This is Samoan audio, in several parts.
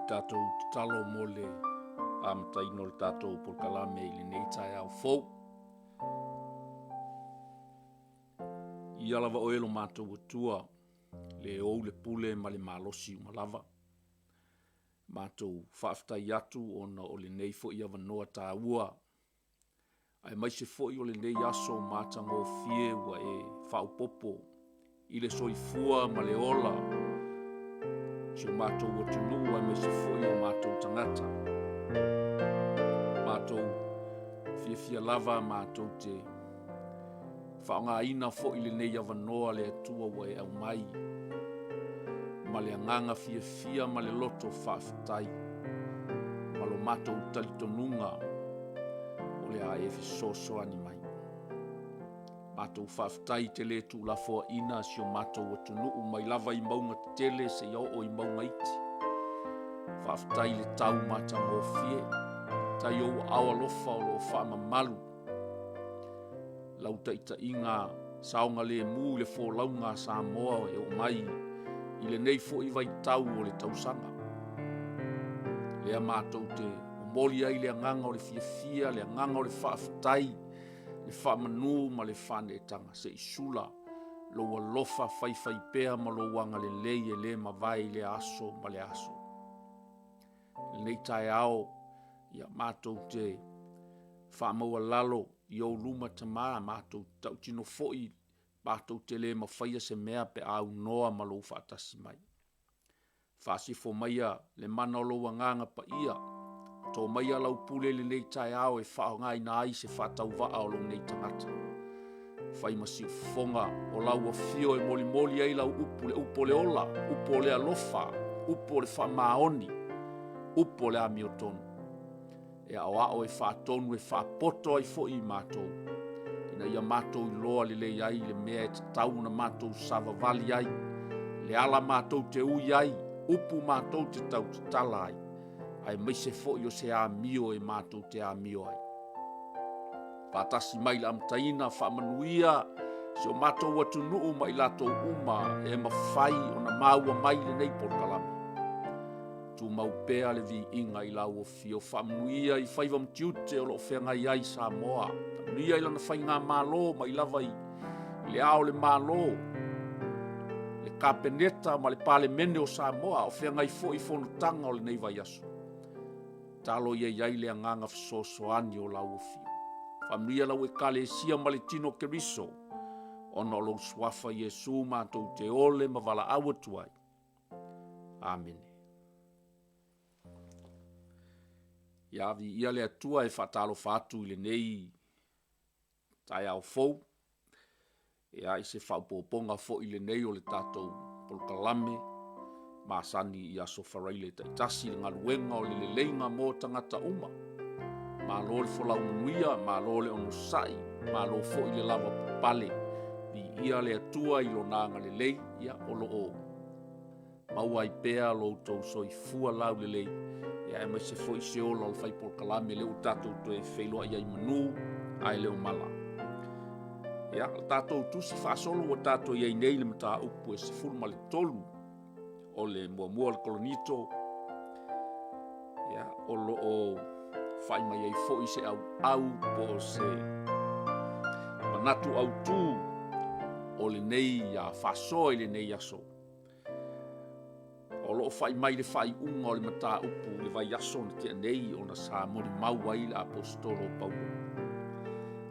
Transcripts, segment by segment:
tatou tatalo mo le amataina o le tatou polokalame i lenei taeao fou. Ia lava oe lo matou Atua, le ou le pule ma le malosi uma lava. Matou faafetai atu ona o lenei foi avanoa taua aemaise foi o lenei aso matagofie ua e faaopopo i le soifua ma le ola o si o matou atunuu aemaise foi o matou tagata. Matou fiafia lava matou te faaaogaina foi lenei avanoa le Atua ua e aumai ma le agaga fiafia ma le loto faafetai ma lo matou talitonuga o le a e fesoasoani mai. Matou faafetai i te le tuulafoaiina si o matou atunuu mai lava i mauga tetele seia oo i mauga iti. Faafetai i le tau matagofie, tai ou aao alofa o lo o faamamalu lau taitaiga saogalemu i le folauga a Samoa e oo mai i lenei foi vaitau o le tausaga. Lea matou te momoli ai le agaga o le fiafia, le agaga o le faafetai, le faamanu ma le faaneetaga se i sula lou alofa faifaipea ma lou agalelei e le mavae i lea aso ma lea aso. I lenei taeao, ia matou te faamaualalo i ou luma Tama, matou te tautino foi matou te le mafaia se mea pe a aunoa ma lou faatasi mai. Faasifo maia le mana o lou Agaga Paia, to maia lau pule i lenei taeao e faaaogaina ai se faatauvaa o lou nei tagata. Fai ma siufofoga o lau afio e molimoli ai lau upu, le upu o le ola, upu o le alofa, upu o le faamaoni, upu o le amiotonu. E aoao e faatonu e faapoto ai foi i matou, ina ia matou iloa lelei ai le mea e tatau ona matou savavali ai, le ala matou te ui ai, upu matou te tautatala ai, aemaise foi o se amio e matou te amio ai. Faatasi mai i le amataina, faamanuia si o matou atunuu ma i latou uma e mafai ona maua mai lenei polokalame. Tumau pea le viiga i lau afio, faamanuia i faiva ma tiute o lo o feagai ai Samoa, faamanuia i lana faigamalo mai lava i le Ao o le Malo, le Kapeneta ma le Palemene o Samoa, o feagai foi i fonotaga o lenei vaiaso. Talo ia i ai le agaga fesoasoani o lau afio. Faamanuia lau Ekalesia ma le tino o Keriso, ona o lou suafa Iesu matou te ole ma valaau atu ai. Amene. Ia viia le Atua e faatalofa atu i lenei taeao fou, ia i se faaopoopoga foi lenei o le tatou polokalame masani i aso Faraile taitasi le galuega o le leleiga mo tagata uma. Malo le folau manuia, malo le onosai, malo foi le lavapapale. Viia le Atua i lona agalelei, ia o lo o maua ai pea lo outou soifua laulelei, ia aemaise foi se ola o le fai polokalame lea ua tatou toe feiloai ai i manu ae le o mala. Ia, o tatou tusi faasolo ua tatou i ai nei i le mataupu e 13 o le muamua o le Korinito, ia, o lo o fai mai ai foi se auau po o se manatu autu o lenei faasoa i lenei aso. O lo o fai mai le faaiuga o le mataupu i le vaiaso na tea nei ona sa molimau ai le Aposetolo o Paulo.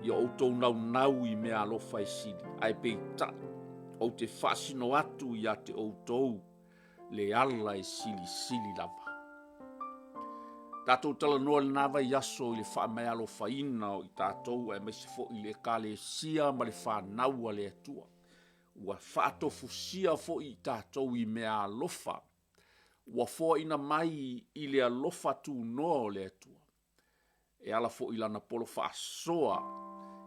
Ia outou naunau i mea alofa e sili, ae peitai ou te faasino atu ia te outou le ala e silisili lava. Tatou talanoa i lena vaiaso i le faamaealofaina o i tatou aemaise foi i le Ekalesia ma le fanau a le Atua. Ua faatofusia foi i tatou i meaalofa ua foaina mai i le alofa tunoa o le Atua, e ala foi i lana polo faasoa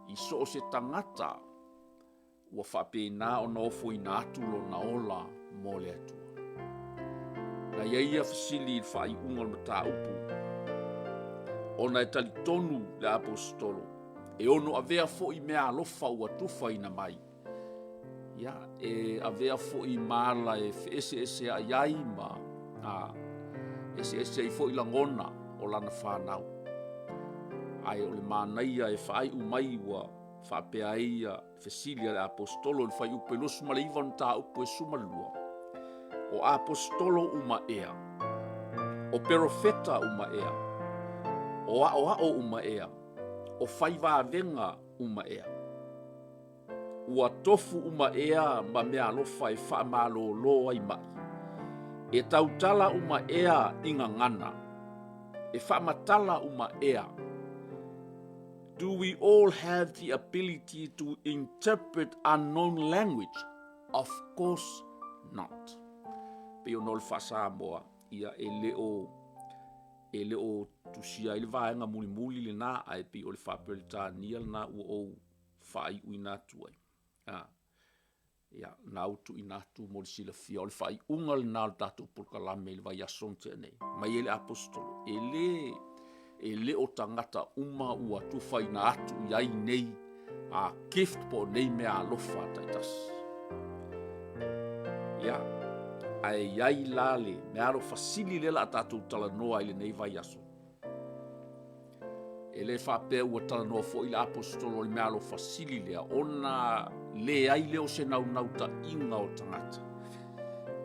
i so o se tagata ua faapena ona ofoina atu lona ola mo le Atua. Na i ai ia fesili i le faaiuga o le mataupu, ona e talitonu le Aposetolo e ono avea foi meaalofa ua tufaina mai Ia, e avea foi ma ala e feeseeseai ai ma a, Eseese ai foi lagona o lana fanau. Ae o le manaia e faaiu mai ua faapea ai ia fesili a le Aposetolo i le fuaiupu e 29 mataupu e 12, O Aposetolo uma ea? O Perofeta uma ea? O aoao uma ea? O fai vavega uma ea? Ua tofu uma ea ma meaalofa e faamalōlō ai maʻi? E tautala uma ea i gagana? E faamatala uma ea? Do we all have the ability to interpret unknown language? Of course not. Pei ona o le faa-Samoa, ia e le o e le o tusia ai le vaega mulimuli lena, ae pei o le faa-Peretania lena ua ou faaiuina atu ai. A, ia, na ua tuuina atu mo le silafia, o le faaiuga lena o le tatou polokalame i le vaiaso na tea nei, mai ai le Aposetolo, e le, e le o tagata uma ua tufaina atu i ai nei a gift po o nei mea alofa taitasi. Ia, ae i ai la le mea alofa sili lea la a tatou talanoa i lenei vaiaso. E le faapea ua talanoa foi le Aposetolo i le meaalofa sili lea, ona leai lea o se naunautaiga o tagata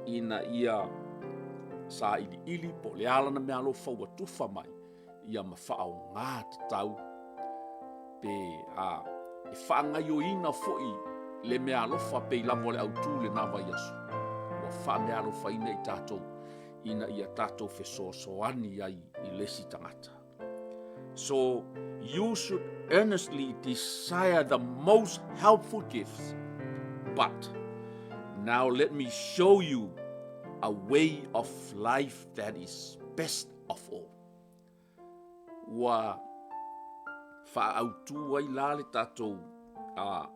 ina ia sailiili po o le a lana meaalofa ua tufa mai, ia ma faaaoga tatau pe a e faagaioina foi le meaalofa pei lava o le autu lena vaiaso ua faameaalofaina i tatou ina ia tatou fesoasoani ai i le isi tagata. So, you should earnestly desire the most helpful gifts. But now let me show you a way of life that is best of all. Ua faaautu ai la le tatou a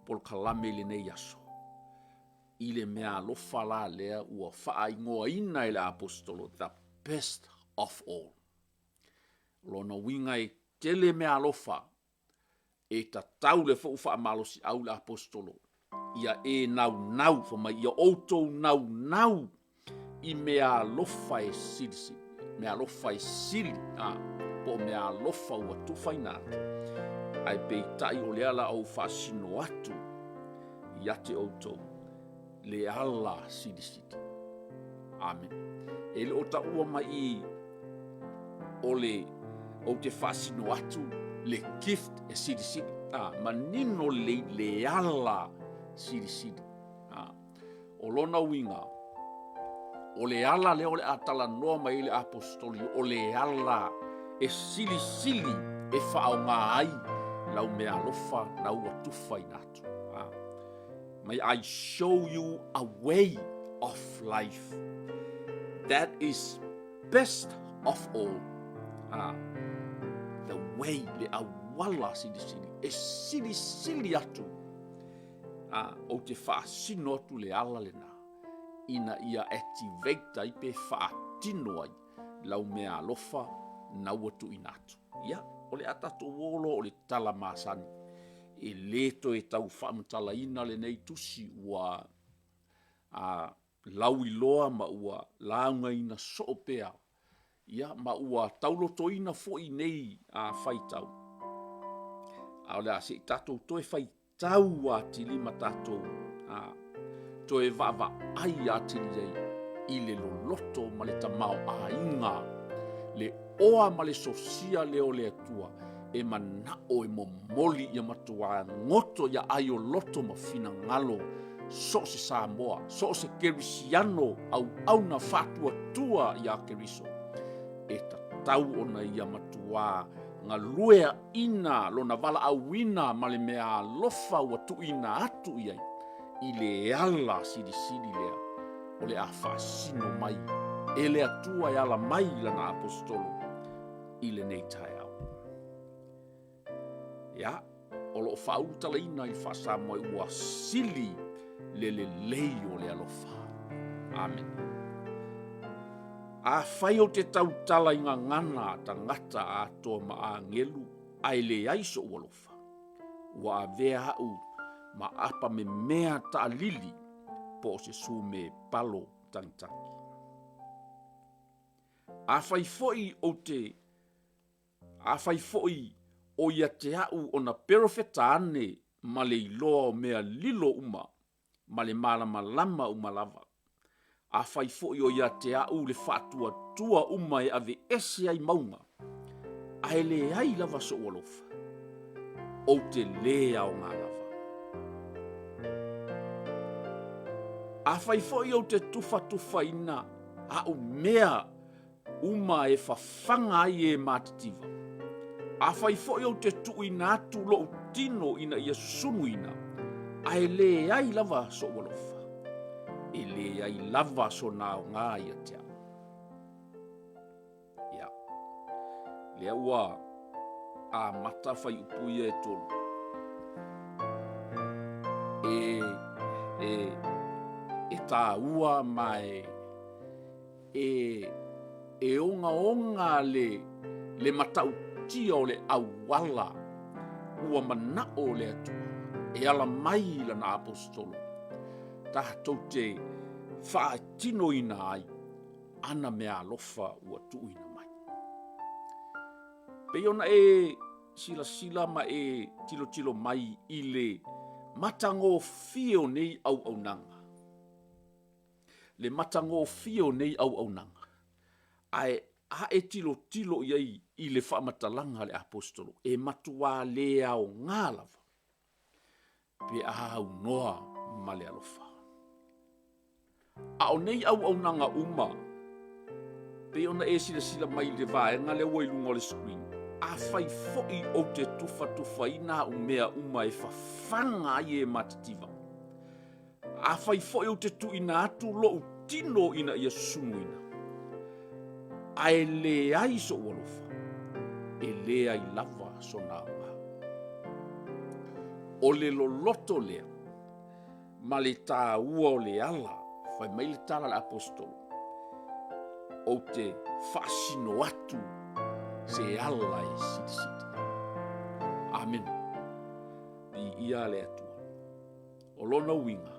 polokalame i lenei aso. I le mea alofa la lea ua faaigoaina e le Aposetolo the best of all. Lona uiga e tele mea alofa e tatau le foi faamalosiau le Aposetolo ia e naunau fai mai ia outou naunau i mea alofa e silisili, mea alofa e sili, a, po o mea alofa ua tufaina atu. Ae peitai o lea la ou faasino atu ia te outou le ala silisili. Amene. E le o taua mai i o le ou te faasino atu le gift e silisili. A, manino lelei le ala silisili. A, O lona uiga, o le ala lea o le a talanoa mai ai le Aposetoli, o le ala e silisili e faaaoga ai lau meaalofa na ua tufaina atu. Ah. May I show you a way of life that is best of all. Ah. The way, le auala silisili, e silisili atu Ā, ou te faasino atu le ala lena, ina ia activate ai pe faatino ai lau mea alofa na ua tuuina atu. Ia, o le a tatou o loa o le tala masani. E le toe tau faamatalaina lenei tusi ua a, lauiloa ma ua laugaina soo pea, ia, ma ua taulotoina foi nei a faitau. A o le a se i tatou toe faitau atili ma tatou a, toe vaavaai atili ai i le loloto ma le tamaoaiga, le oa ma le sosia lea o le Atua e manao e momoli ia matuā goto ia ai o loto ma finagalo so o se Samoa, so o se Kerisiano auauna faatuatua iā Keriso, e tatau ona ia matuā galueaʻina lona valaauina ma le mea alofa ua tuuina atu i ai i le ala silisili lea o le a faasino mai e le Atua e ala mai i lana Aposetolo i lenei taeao. Ia, o lo o faaulutalaina i le faa-Samoa ua sili le lelei o le alofa. Amene. Afai ou te tautala i gagana a tagata atoa ma agelu ae leai so'u alofa, ua avea a'u ma apa memea taalili po o se sume palo tagitagi. Afai foi ou te, afai foi o ia te a'u ona perofeta ane ma le iloa o mea lilo uma ma le malamalama uma lava. Afai foi o ia te a'u le faatuatua uma e aveese ai mauga, ae leai lava so'u alofa, ou te lē aoga lava. Afai foi ou te tufatufaina a'u mea uma e fafaga ai e matitiva, afai foi ou te tuuina atu lo'u tino ina ia susunuina, ae leai lava so'u alofa, e leai lava sona aoga ia te a'u. Ia, lea ua amata fuaiupu ia e tolu e, e, e tāua ma e, e, e ogaoga le, le matautia o le auala ua manao le Atua e ala mai i lana aposetolo tatou te faatinoina ai ana meaalofa ua tuuina mai. Pei ona e silasila ma e tilotilo mai i le matagofie o nei auaunaga, le matagofie o nei auaunaga, ae a e tilotilo i ai i le faamatalaga a le Aposetolo, e matuā le aoga lava pe a aunoa ma le alofa. A o nei auaunaga uma, pei ona e silasila mai i le vaega lea ua i luga o le screen, afai foi ou te tufatufaina au mea uma e fafaga ai e matitiva, afai foi ou te tuuina atu lou tino ina ia susunuina, ae leai sou alofa, e leai lava sona aoga. O le loloto lea ma le taua o le ala, fai mai le tala a le Aposetolo, ou te faasino atu se ala e silisili. Amene. Viia le Atua. O lona uiga,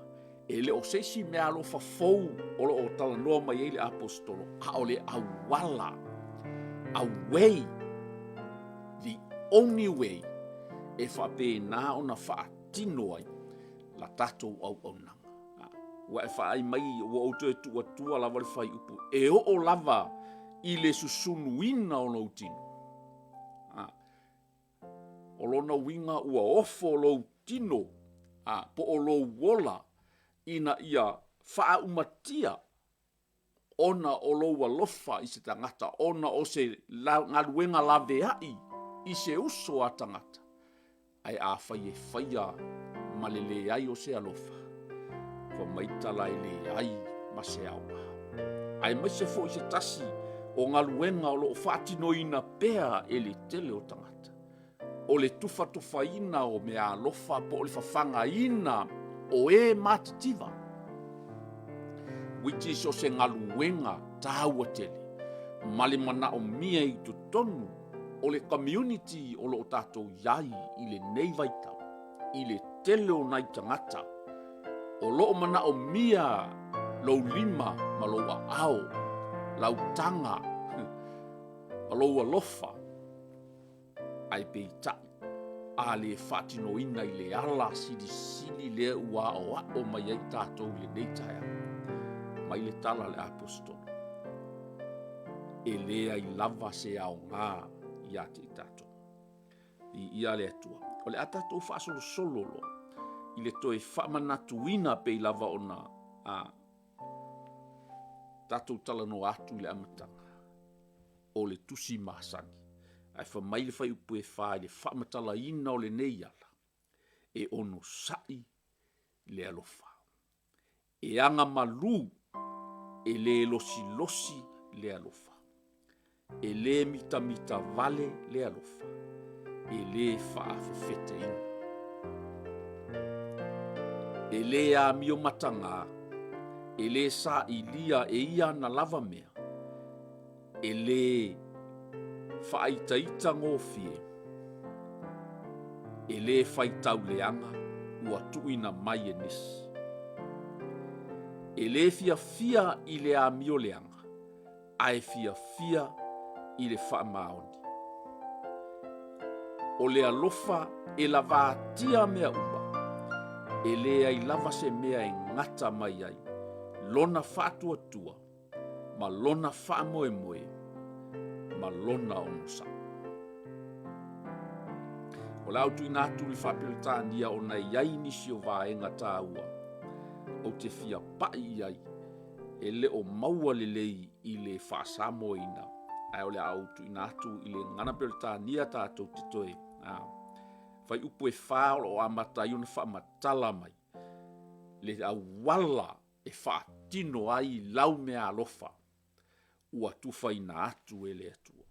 e le o se isi meaalofa fou o lo o talanoa mai ai le Aposetolo, a o le auala, a way, the only way e faapena ona faatino ai la tatou auaunaga. Ua e faai mai ua ou toe tuuatua lava le fuaiupu e oo lava i le susunuina o lou tino. O lona uiga ua ofo lou tino a, po o lou ola ina ia faaumatia ona o lou alofa i se tagata, ona o se galuega laveai i se uso a tagata, ae afai e faia ma le leai o se alofa, fai mai tala e leai ma se aoga. Aemaise foi se tasi o galuega o lo o faatinoina pea e le tele o tagata, o le tufatufaina o meaalofa po o le fafagaina o e matitiva, which is o se galuega taua tele ma le manaomia i totonu o le community o lo o tatou i ai i lenei vaitau, i le tele o nai tagata o lo o manaomia lou lima ma lou aao, lau taga ma lou alofa, ae peitai, a le faatinoina i le ala silisili lea ua aoao mai ai tatou i lenei taeao, mai le tala a le Aposetolo, e leai lava se aoga ia te i tatou. Viia le Atua. O le a tatou faasolosolo loa i le toe faamanatuina pei lava ona a tatou talanoa atu i le amataga o le tusi masani. Ae fai mai le fuaiupu e fa i le faamatalaina o lenei ala, e onosai le alofa. E agamalu, e le losilosi le alofa. E le mitamita vale le alofa, e le faafefeteina. E le amio mataga, e le sailia e ia ana lava mea, e le faaitaita gofie, e le faitau leaga ua tuuina mai e nisi. E le fiafia i le amio leaga, ae fiafia i le faamaoni. O le alofa e lavatia mea uma, e leai lava se mea e gata mai ai lona faatuatua ma lona faamoemoe ma lona onosai. O le a ou tuuina atu i le Faa-Peretania ona e i ai nisi o vaega taua ou te fia pai i ai e le o maua lelei i le Faa-Samoaina, ae o le a ou tuuina atu i le Gagana Peretania tatou te toe fuaiupu e fa o lo o amata ai ona faamatala mai le auala e faatino ai lau meaalofa ua tufaina atu e le Atua.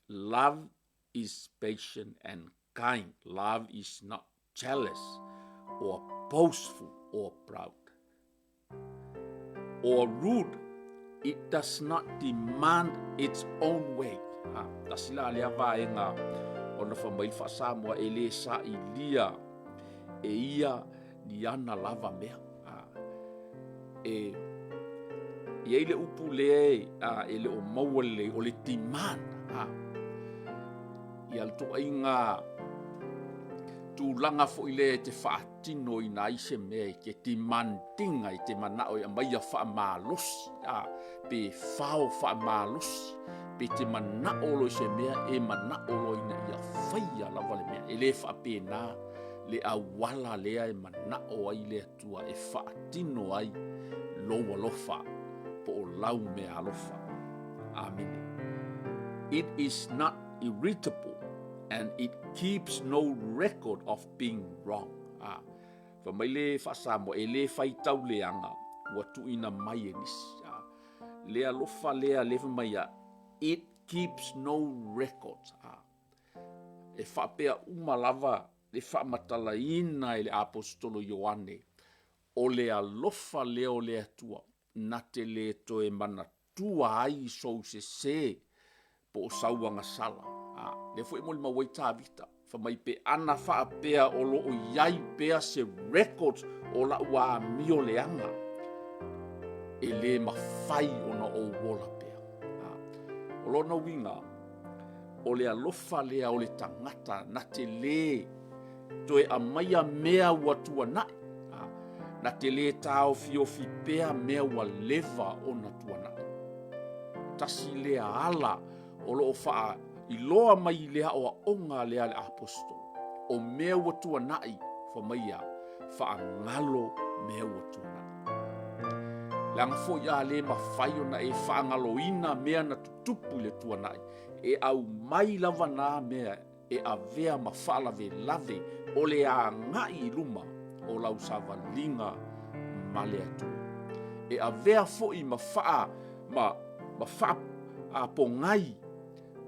Love is patient and kind. Love is not jealous or boastful or proud or rude. It does not demand its own way. Ha, tasi la lea vaega ona fai mai le Faa-Samoa e le sailia e ia ni ana lava mea. Ha, e i ai le upu lea e le o maua lelei o le demand. Ha, ia le ituaiga tulaga foi lea e te faatinoina ai se mea e te demand ina, e te manao e aumaia faamalosi, a, pe fao faamalosi, pe te manao loa i se mea, e manao loa ina ia faia lava le mea. E le faapena le auala lea e manao ai le Atua e faatino ai lou alofa po o lau meaalofa. Amene. It is not irritable and it keeps no record of being wrong. Ah, fai mai le Faa-Samoa, e le faitau leaga ua tuuina mai e nisi. Ah, le alofa lea le fai mai ia, it keeps no records. Ah, e faapea uma lava le faamatalaina e le Aposetolo Ioane, o le alofa lea o le Atua na te le toe manatua ai i sou sese po o sau agasala. A, lea foi e molimau ai Tavita, fai mai pe ana faapea o lo o i ai pea se records o lau amio leaga, e le mafai ona ou ola pea. A, o lona uiga, o le alofa lea o le tagata na te lē toe aumaia mea ua tuanai, na te lē taofiofi pea mea ua leva ona tuanai. Tasi lea ala o lo o faailoa mai i le aoaoga lea a le Aposetolo, o mea ua tuanai, fai mai ia, faagalo mea ua tuanai. Leaga foi a le mafai ona e faagaloina mea na tutupu i le tuanai, e aumai lava na mea e avea ma faalavelave o le agai i luma o lau savaliga ma le Atua. E avea foi ma faa ma, ma faa a, pogai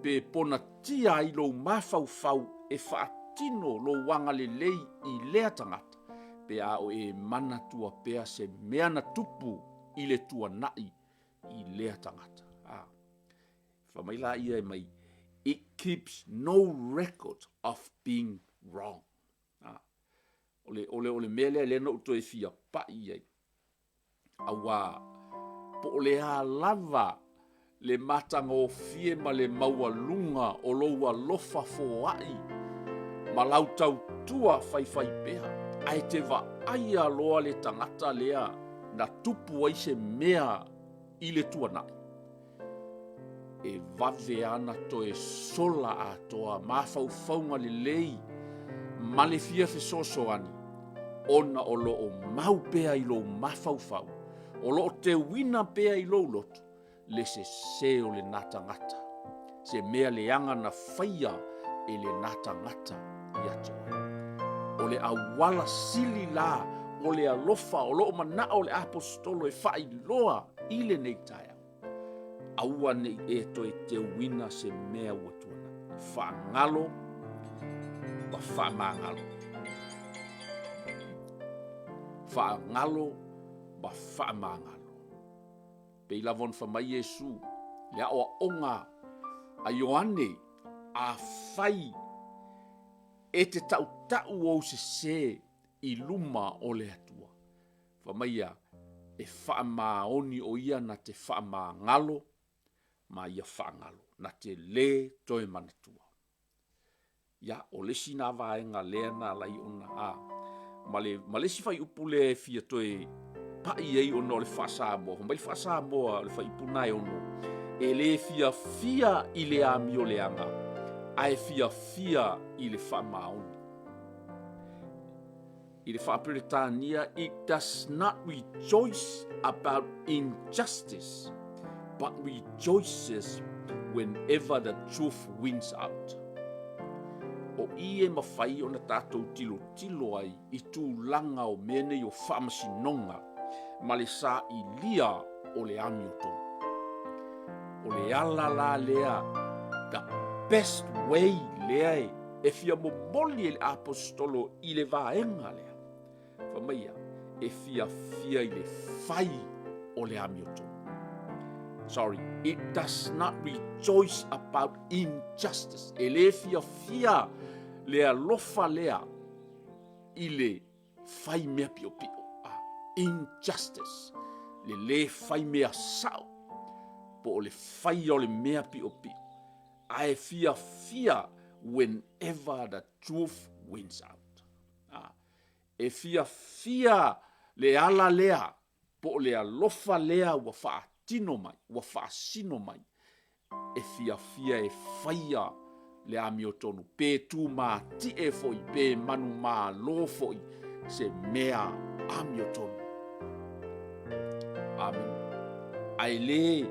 pe ponatia ai lou mafaufau e faatino lou agalelei i lea tagata, pe a o e manatua pea se mea na tupu i le tuanai i lea tagata. A. Fai mai la ia e mai, it keeps no record of being wrong. A. O le, o le, o le mea lea lea na ou toe fia pai i ai. Auā, po o le a lava le matagofie ma le maualuga o lou alofa foai ma lau tautua faifaipea, ae te vaaia loa le tagata lea na tupu ai se mea i le tuanai, e vave ana toe sola atoa mafaufauga lelei ma le fia fesoasoani, ona o lo o mau pea i lou mafaufau, o lo o teuina pea i lou loto le sese o lena tagata, se mea leaga na faia e lena tagata ia te oe. O le auala sili la o le alofa o lo o manao le Aposetolo e faailoa i lenei taeao, aua ne i e toe teuina se mea ua tuanai. Faagalo ma faamagalo. Faagalo ma faamagalo. Pei lava ona fai mai Iesu, le aoaoga a Ioane, afai e te tautau ou sese i luma o le Atua. Fai mai ia, e faamaoni o ia na te faamagalo. ma ia faagalo, na te lē toe manatua. Ia, o le isi na vaega lea na ala ai ona a ma le ma le isi fuaiupu lea e fia toe pai ai ona o le faa-Samoa, fai mai le faa-Samoa o le fuaiupu lena e 6, e le fiafia i le amioleaga, ae fiafia i le faamaoni. I le faa-Peretania, it does not rejoice about injustice, but rejoices whenever the truth wins out. O i e mafai ona tatou tilotilo ai i tulaga o mea nei o faamasinoga ma le sailia o le amiotonu. O le ala la lea, the best way lea e fia momoli e le Aposetolo i le vaega lea, fai mai ia, e fiafia i le fai o le amiotonu. Sorry, it does not rejoice about injustice. E le fiafia le alofa lea i le fai mea piopio. Ah, injustice, le lē fai mea sao, po o le faia o le mea piopio. Ae fiafia whenever the truth wins out. Ah, e fiafia le ala lea po o le alofa lea ua faatino mai, ua faasino mai, e fiafia e faia le amiotonu, pe tumatie foi, pe manumalo foi, se mea amiotonu. Amen. Ae lē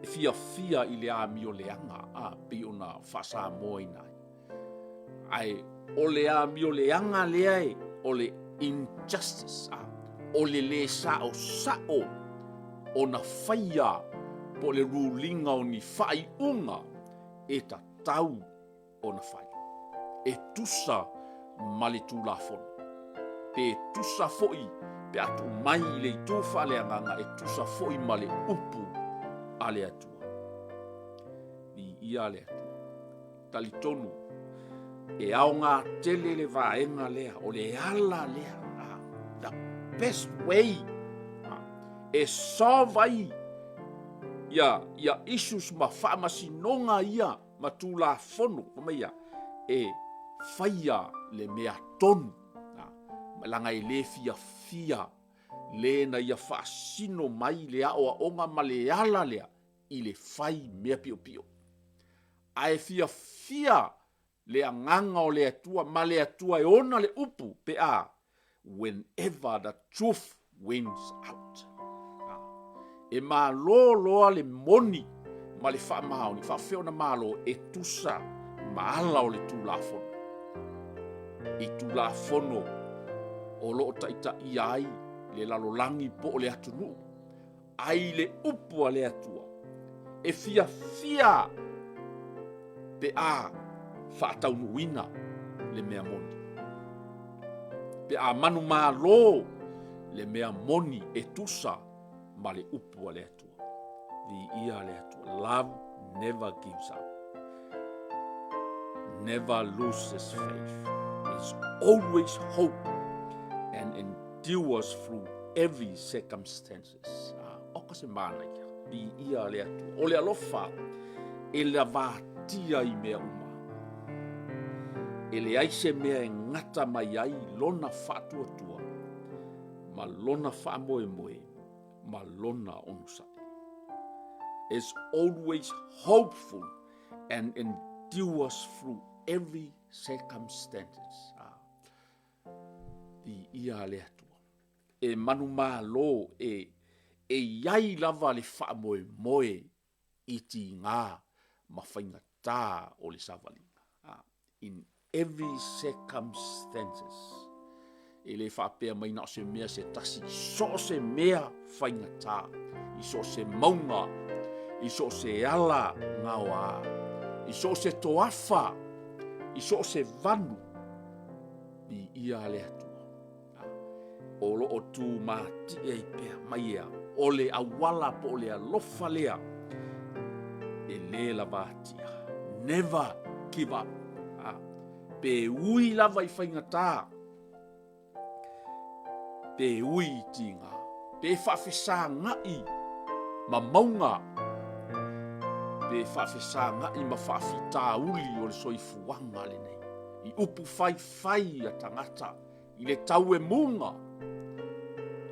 fiafia i le amioleaga, a, pei ona faa-Samoa ina ai. Ae o le amioleaga lea e, o le injustice, a, o le lē saosao ona faia po o le ruling o ni faaiuga e tatau ona fai. E tusa ma le Tulafono. Pe tusa foi pe a tuu mai i le itu faaleagaga e tusa foi ma le upu a le Atua. Viia le Atua. Talitonu e aoga tele le vaega lea, o le ala lea, the best way e solve ai ia, ia issues ma faamasinoga ia ma Tulafono, fai mai ia, e faia le mea tonu, leaga e le fiafia le na ia faasino mai le aoaoga ma le ala lea i le fai mea piopio. Ae fiafia le agaga o le Atua ma le Atua e ona le upu pe a whenever the truth wins out. E malo loa le moni ma le faamaoni, faafefea ona malo e tusa ma ala o le Tulafono. I Tulafono o lo o taitaia ai le lalolagi po o le atunuu, ai le upu a le Atua, e fiafia pe a faataunuuina le mea moni. Pe a manumalo le mea moni e tusa ma le upu a le Atua. Viia le Atua. Love never gives up. Never loses faith. Is always hope and endures through every circumstances. Ah, oka se manaia. Viia le Atua. O le alofa e lavatia i mea uma. E leai se mea e gata mai ai lona faatuatua ma lona faamoemoe ma lona onosai. Is always hopeful and endures through every circumstances. Ah. Viia le Atua. E manumalo e e iai lava le faamoemoe i tigā ma faigatā o le savaliga. Ah, in every circumstances. E le faapea mai na o se mea se tasi, so o se mea faigata, i so o se mauga, i so o se ala gaoā, i so o se toafa, i so o se vanu, viia le Atua. O lo o tumatie ai pea mai ea, o le auala po o le alofa lea, e lē lavatia. Never give up. Pe ui lava i faigata, pe ui i tigā, pe faafesagaʻi ma mauga. Pe faafesagai ma faafitauli o le soifuaga lenei, i upu faifai a tagata, i le tauemuga,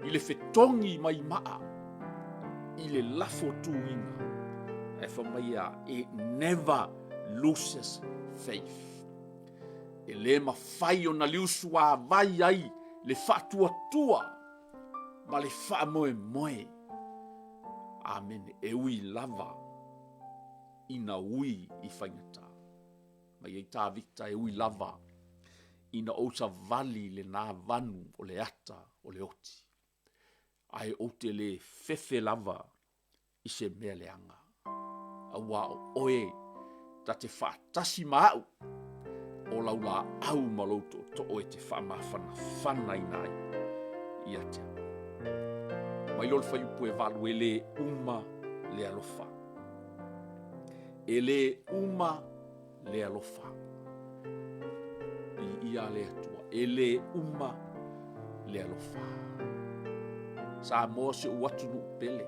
i le fetogi mai maa, i le lafo tuina, ae fai mai e a? It never loses faith. E le mafai ona liusuavai ai le faatuatua ma le faamoemoe. Amene. E ui lava ina ui i faigata. Mai ai Tavita e ui lava ina ou savali i lena vanu o le ata o le oti, ae ou te le fefe lava i se mea leaga, aua o oe ta te faatasi ma au, o lau laau ma lou tootoo e te faamafanafanaina ai ia te au. Mai lea o le fuaiupu e 8, e le uma le alofa. E le uma le alofa. Viia le Atua, e le uma le alofa. Samoa si ou atunuu pele,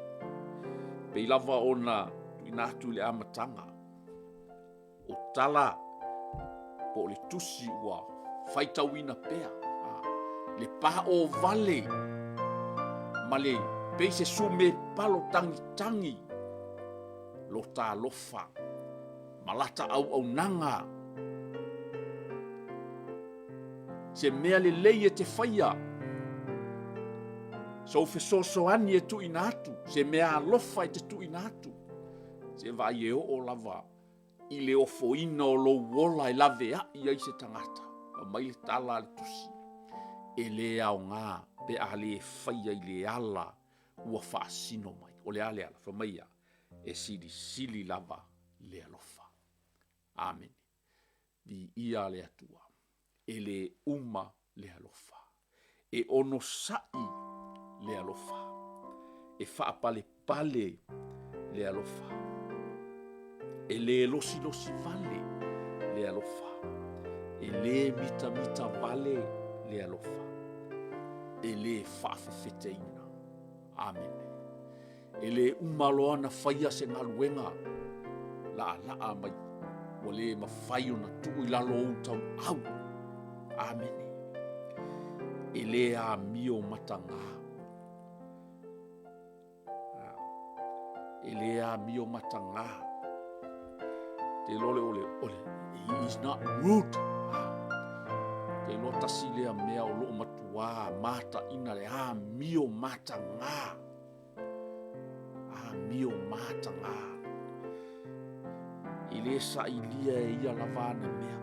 pei lava ona tuuina atu i le amataga, o tala po o le tusi ua faitauina pea le paovale ma le pei se sumepalo tagitagi lota alofa ma lata auaunaga, se mea lelei e te faia, sou fesoasoani e tuuina atu, se meaalofa e te tuuina atu, se i vaai e oo lava i le ofoina o lou ola e laveai ai se tagata. Fai mai le tala a le tusi, “E le aoga pe a le faia i le ala ua faasino mai.” O le a le ala? Fai mai e a? E silisili lava le alofa. Amene. Viia le Atua, e le uma le alofa, e onosai le alofa, e faapalepale le alofa, e le losilosi vale le alofa, e le mitamita vale le alofa, e le faafefeteina. Amene. E le uma loa ona faia se galuega laalaa mai ua le mafai ona tuu i lalo o ou tauau. Amene. E le amio mataga, e le amio mataga, ou te iloa o le he is not rude. Ou te iloa tasi lea mea o lo o matua mataina le amio mataga, amio mataga. E le sailia e ia lava ana mea.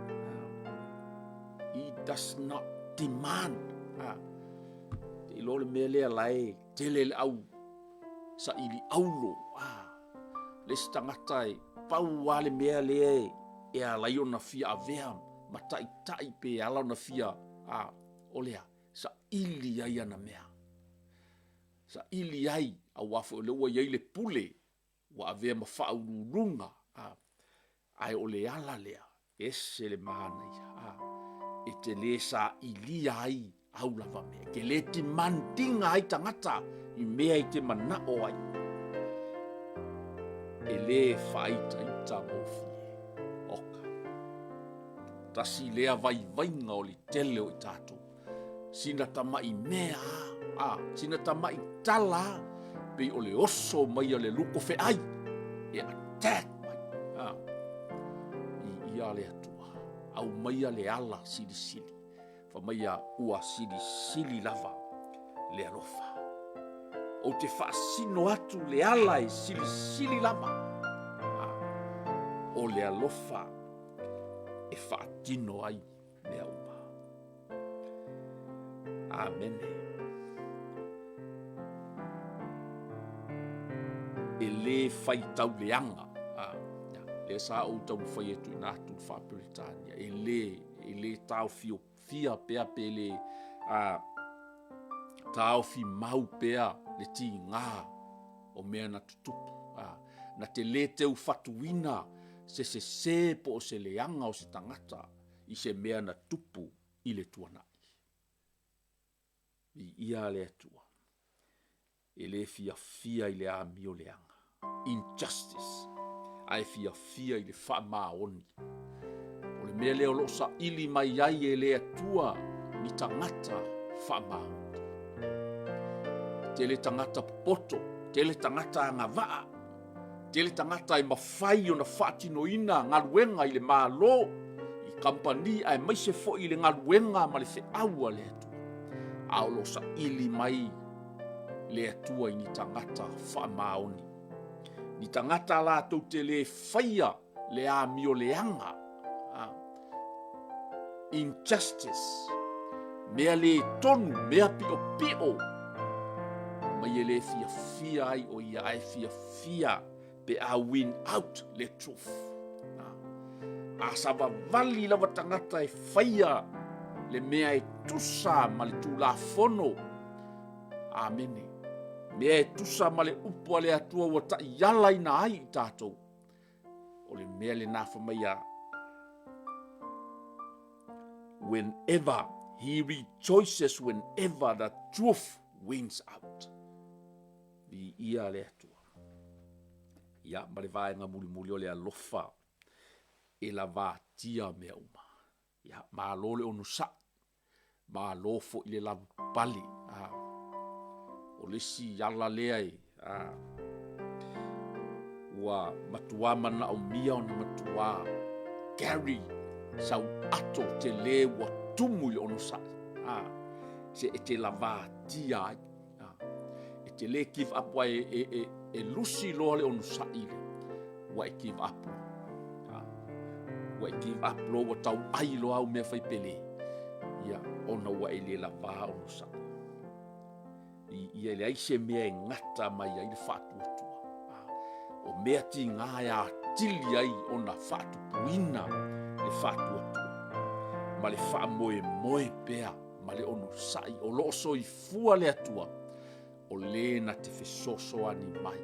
He does not demand. Ou te iloa o le mea lea o la e tele le au saili auro. Le isi tagata e pau lava le mea lea e ala ai ona fia avea ma taitai pe ala ona fia, a, o le a? Saili ai ana mea. Saili ai aua foi o lea ua i ai le pule ua avea ma faauluuluga, ae o le ala lea, e ese le manaia, e te le sailia ai au lava mea, e te le demand ina ai tagata i mea e te manao ai. E le faaitaita gofie. Oka. Tasi lea vaivaiga o le tele o i tatou, sina tamai mea lava, sina tamai tala lava, pei o le oso mai o le luko feai e attack mai. Viia le Atua, aumaia le ala silisili, fai mai a ua silisili lava le alofa. Ou te faasino atu le ala e silisili lava, o le alofa e faatino ai mea uma. Amene. E le faitauleaga, lea sa ou taumafai e tuuina atu i le Faa-peretania, e le, e le taofiofia pea pe le taofi mau pea le tiga o mea na tutupu. Na te le teufatuina se sese po o se leaga o se tagata i se mea na tupu i le tuanai. Viia le Atua, e le fiafia i le amioleaga, injustice. Ae fiafia i le faamaoni. O le mea lea o lo o saili mai ai e le Atua ni tagata faamaoni. Tele tagata popoto, tele tagata agavaa, tele tagata e mafai ona faatinoina galuega i le Malo, i kamupani aemaise foi i le galuega ma le feau a le Atua. A o lo o saili mai le Atua i ni tagata faamaoni, ni tagata latou te le faia le amio leaga, injustice, mea le tonu, mea piopio, mai e le fiafia ai o ia, ae fiafia pe a win out le truth. A savavali lava tagata e faia le mea e tusa ma le Tulafono, Amene. Mea e tusa ma le upu a le Atua ua taialaina ai i tatou, o le mea lena fai mai a whenever he rejoices whenever the truth wins out. Viia le Atua. Ia, ma le vaega mulimuli o le alofa e lavatia mea uma. Ia, malo le onosai, malo foi le lavapapale. A, o le isi ala lea e a, ua matua manaomia ona matua carry sau ato tele ua tumu i le onosai. A, se e te lavatia ai. E te le give up aua e, e, e, e lusi loa le onosai ua e give up loa. Ua e give up loa ua tauai loa au mea fai pele, ia, ona ua e le lava onosai. I, ia e leai se mea e gata mai ai le faatuatua. O mea tiga e atili ai ona faatupuina le faatuatua ma le faamoemoe pea ma le onosai o lo o soifua le Atua o le na te fesoasoani mai.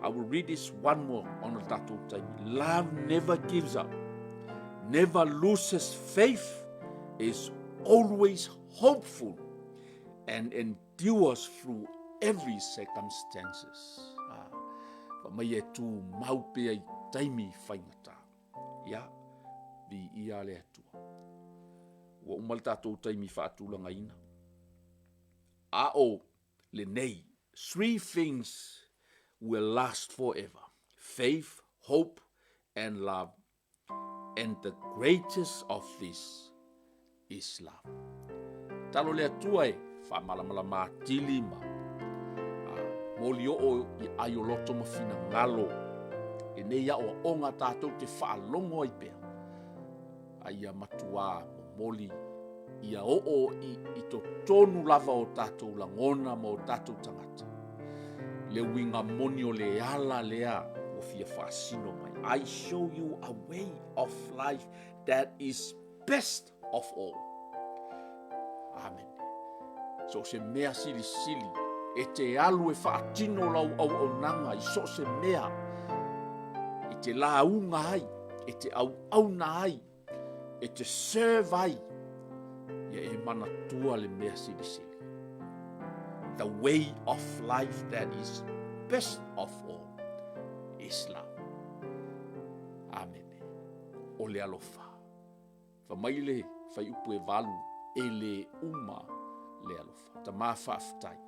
I will read this one more on le tatou taimi. Love never gives up, never loses faith, is always hopeful and endures through every circumstances. Fa mai e tū mau pea i taimi faigata. Ia, viia le Atua. Ua uma le tatou taimi faatulagaina. A o lenei, three things will last forever, faith, hope and love, and the greatest of these is love. Talo le Atua e faamalamalama atili ma moli oo i ai o loto ma finagalo e nei aoaoga tatou te faalogo ai pea. A ia matuā momoli ia oo i, i totonu lava o tatou lagona ma o tatou tagata. Le uiga moni o le ala lea ua fia faasino mai. I show you a way of life that is best of all. Amen. So se mea silisili e te alu e faatino lau auaunaga i so o se mea e te lauga ai, e te auauna ai, e te serve ai, ia e manatua le mea silisili. The way of life that is best of all is love. Amen. O le alofa. Fa mai le faiupu e valu, e le uma le alofa. Tama faafetai.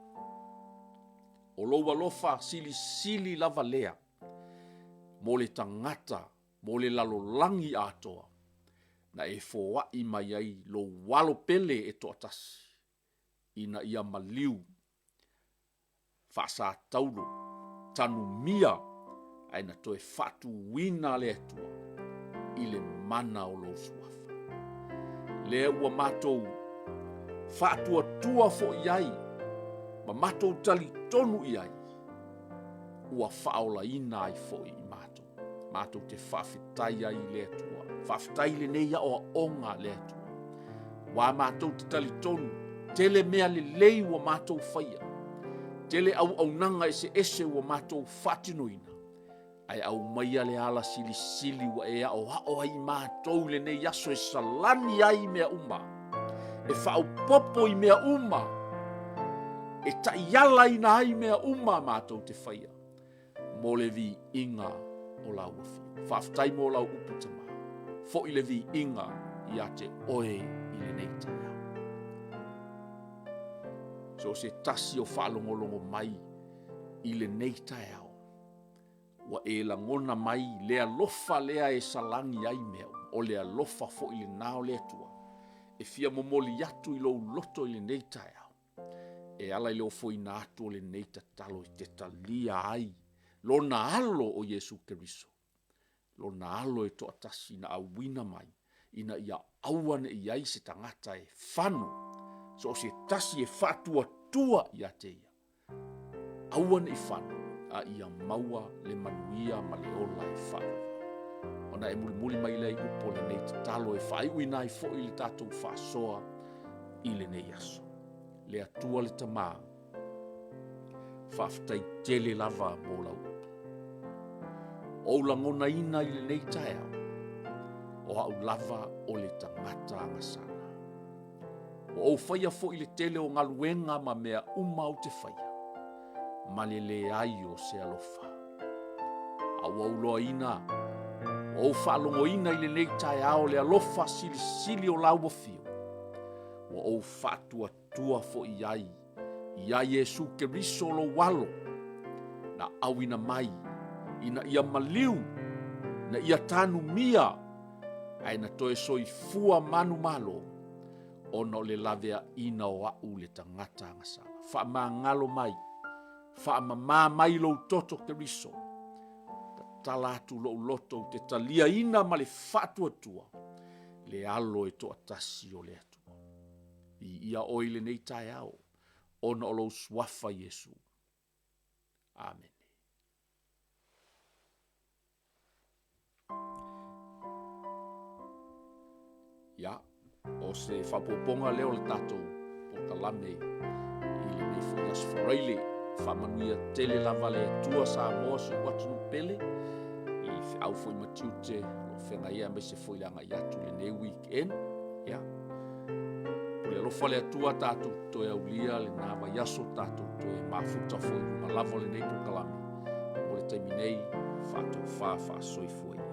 O lou alofa silisili lava lea mo le tagata, mo le lalolagi atoa, na e foai mai ai lou alo pele e toatasi, ina ia maliu faasataulo, tanumia, ae na toe faatuina le Atua i le mana o lou suafa. Lea ua matou faatuatua foi ai ma matou talitonu i ai, ua faaolaina ai foi i matou. Matou te faafetai ai i le Atua. Faafetai i lenei aoaoga le Atua. Ua matou te talitonu, tele mea lelei ua matou faia, tele auaunaga eseese ua matou faatinoina, ae aumaia le ala silisili ua e aoao ai i matou i lenei aso e salani ai mea uma, e faaopoopo i mea uma, e taialaina ai mea uma matou te faia mo le viiga o lau afio. Faafetai mo lau upu Tama. Foi le viiga ia te oe i lenei taeao. So o se tasi o faalogologo mai i lenei taeao, ua e lagona mai le alofa lea e salani ai mea uma, o le alofa foi lena o le Atua e fia momoli atu i lou loto i lenei taeao, e ala i le ofoina atu o lenei tatalo e te talia ai Lona Alo o Iesu Keriso, Lona Alo e toatasi na auina mai, ina ia aua ne i i ai se tagata e fano, so o se tasi e faatuatua ia te Ia, aua ne i fano, a ia maua le manuia ma le ola e faavavau. Ona e mulimuli mai lea i upu o lenei tatalo e faaiuina ai foi le tatou faasoa i lenei aso. Le Atua le Tama, faafetai tele lava mo lau upu. Ua ou lagonaina i lenei taeao, o au lava o le tagata agasala. Ua ou faia foi le tele o galuega ma mea uma ou te faia, ma le leai o se alofa. A ua ou iloaina, ua ou faalogoina i lenei taeao le alofa silisili o lau afio, ua ou faatuatua foi i ai ia Iesu Keriso lou Alo, na auina mai ina ia maliu, ina ia tanumia, ae na toe soifua manumalo, ona o le laveaina o au le tagata agasala. Faamagalo mai, faamama mai lou toto Keriso, tatala atu lou loto ou te taliaina ma le faatuatua le Alo e toatasi o le Atua. Viia Oe i lenei taeao ona o lou Suafa Iesu. Amene. Ia, o se faaopoopoga lea o le tatou polokalame i lenei foi Aso Faraile. Faamanuia tele lava le Atua Samoa si ou atunuu pele i feau foi ma tiute o lo o feagai ai aemaise foi le agai atu i lenei weekend. Ia, pule alofa le Atua tatou toe aulia lena vaiaso tatou toe mafuta foi i luga lava o lenei polokalame. Mo le taimi nei, faatofa faasoifua ia.